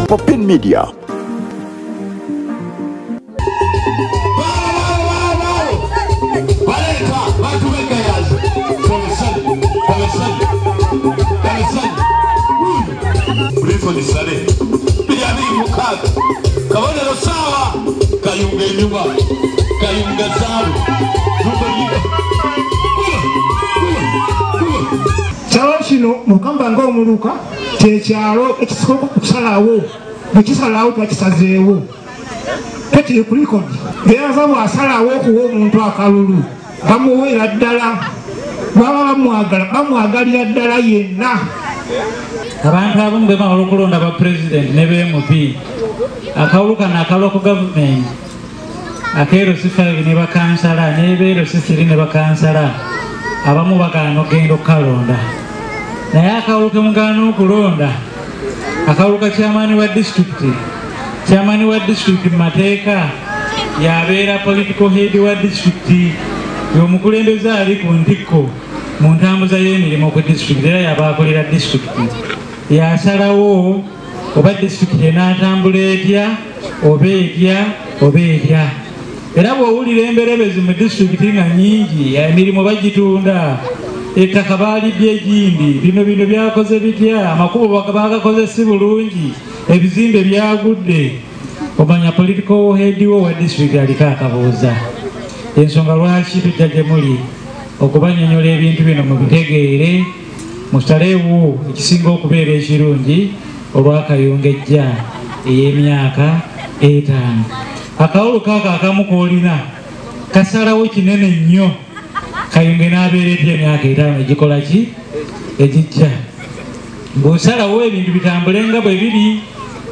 Popin Media. Kabonero sawa Kayunga inyuma Kayunga zaru. Kyalo kino mukamba ng'omuluka kyekyalo ekisooka okusalawo bwe kisalawo twakisazeewo tekiri ku likodi era bw'asalawo okuwa omuntu akalulu bamuweera ddala baba bamwagala bamwagalira ddala yenna. Abantu abamu bwe bamala okulonda ba pulezidenti ne ba MP akalulu kano akalwa ku gavumenti akeero C5 ne bakansala n'ebeero C3 ne bakansala abamu bagaana okugenda okukalonda naye akalulu ke mugaana okulonda akalulu ka chairman wa disitulikiti chairman wa disitulikiti mu mateeka yabeera political head wa disitulikiti y'omukulembeze ali ku ntikko mu ntambuza y'emirimu ku disitulikiti era yaba akolera disitulikiti yasalawo oba disitulikiti enaatambula etya oba etya oba etya. Era bw'owulira emberebezi mu disitulikiti nga nnyingi emirimu bagitunda ettaka baalibye egindi bino bino byakoze bitya amakubo baagakoze si bulungi ebizimbe byagudde omanya political head wo wa disitulikiti aliko akabuuza. Ensonga lwaki tujja gye muli okubanyonyola ebintu bino mubitegeere musalewo ekisinga okubeera ekirungi olw'Akayunga ejja ey'emyaka 5. Akawulu kaako akamu k'olina kasalawo kinene nnyo Kayunga n'abeera etya emyaka 5 egikola ki egijja. Bw'osalawo ebintu bitambule nga bwe biri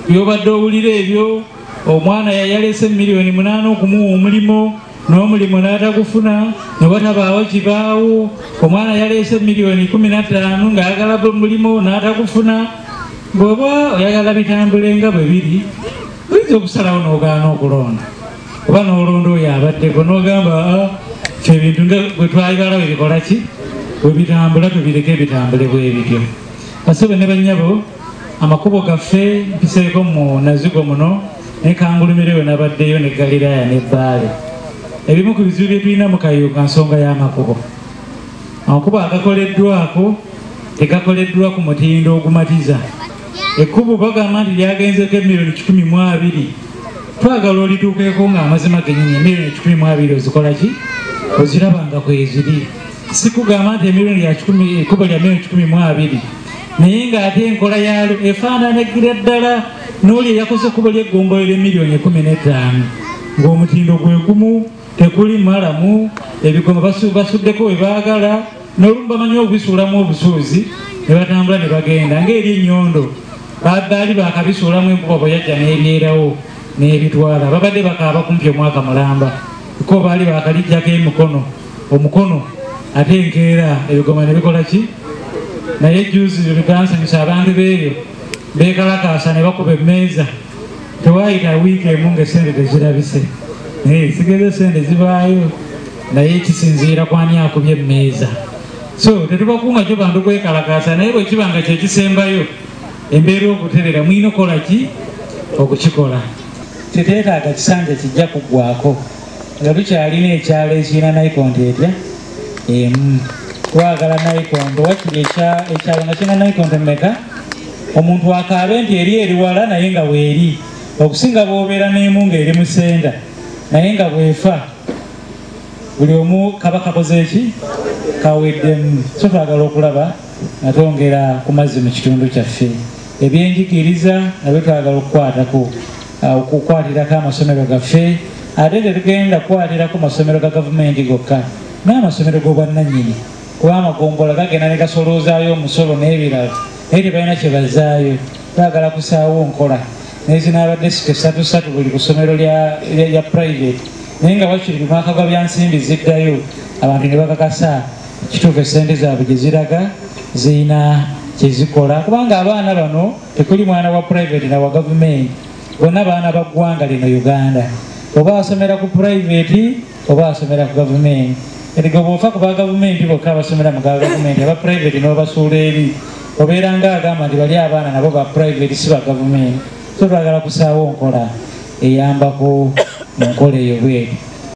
by'obadde owulira ebyo omwana yayalese miliyoni 8 okumuwa omulimu n'omulimu n'atagufuna ne watabaawo kibaawo omwana yaleese miliyoni 15 ng'ayagala mulimu n'atagufuna. Bw'oba oyagala bitambule nga bwe biri oyinza okusalawo n'ogaana okulonda oba n'olonda oyo abaddeko n'ogamba ffe ebintu nga bwe twayagala bwe bikola ki bwe bitambula tubireke bitambule bwe bityo. Basebe ne bannyabo amakubo gaffe mpiseeko mu Nazigo muno ne Kangulumire we nabaddeyo ne Galiraaya ne Bbaale. Ebimu ku bizibu bye tulina mu Kayunga nsonga y'amakubo. Amakubo agakoleddwako tegakoleddwa ku mutindo ogumatiza. Ekkubo bagamba nti lyagenzeko emiliyoni 120. Twagala olituukeko ng'amazima gennyini emiliyoni 120 ozikola ki? Oziraba nga kweziri. Si kugamba nti emiliyoni ya 10 ekkubo lya miliyoni 120 naye ng'ate enkola yaalyo efaananagira ddala n'oli eyakoze ekkubo ly'eggombolola emiliyoni 15 ng'omutindo gwe gumu tekuli malamu ebigoma basuddeko we baagala n'olumu bamanyi okubisuulamu obusuuzi ne batambula ne bagenda ng'eri ennyondo baali baakabisuulamu enkuba bwe yajja n'ebyerawo n'ebitwala babadde bakaaba kumpi omwaka mulamba ko baali baakalijjako emikono omukono ate enkeera ebigoma ne bikola ki. Naye jjuuzi byansanyusa abantu beeyo beekalakaasa ne bakuba emmeeza tewaayita wiiki emu ng'essente tezirabise. Sigeze sente zibaayo naye kisinziira kwani akubye emmeeza. So tetubakunga kyo bantu kwekalakaasa naye bwe kiba nga kyekisembayo embeera okuterera mulina okukola ki okukikola. Teteetaaga kisanja kijja kuggwako nga tukyalina ekyalo ekirina nayikonto etya emu. Twagala nayikonto wakiri ekyalo nga kirina nayikonto mmeka omuntu akaabe nti eri eriwala naye nga weeri okusinga bw'obeera n'emu ng'eri mu senda naye nga bw'efa buli omu kaba kakoze eki kaweddemu. So twagala okulaba nga twongera ku mazzi mu kitundu kyaffe. Ebyenjigiriza nabyo twagala okukwatako okukwatirako amasomero gaffe ate tetugenda kukwatirako masomero ga gavumenti gokka n'amasomero g'obwannannyini kuba amagombola gagenda ne gasoloozaayo omusolo n'ebirala naye tebalina kye bazzaayo. Twagala kusaawo nkola n'ezinaaba desiki 3 buli ku ssomero lya private naye nga wakiri ku mwaka gwa byansimbi ziddayo abantu ne bakakasa kituufu essente zaabwe gye ziraga zirina kye zikola kubanga abaana bano tekuli mwana wa private na wa gavumenti bonna baana ba ggwanga lino Uganda oba asomera ku private oba asomera ku gavumenti. Eriko bw'ofa ku ba gavumenti bokka abasomera mu gavumenti aba private n'obasuula eri obeera ng'agamba nti bali abaana nabo ba private si ba gavumenti. So twagala kusaawo nkola eyambako mu nkola eyo bweri.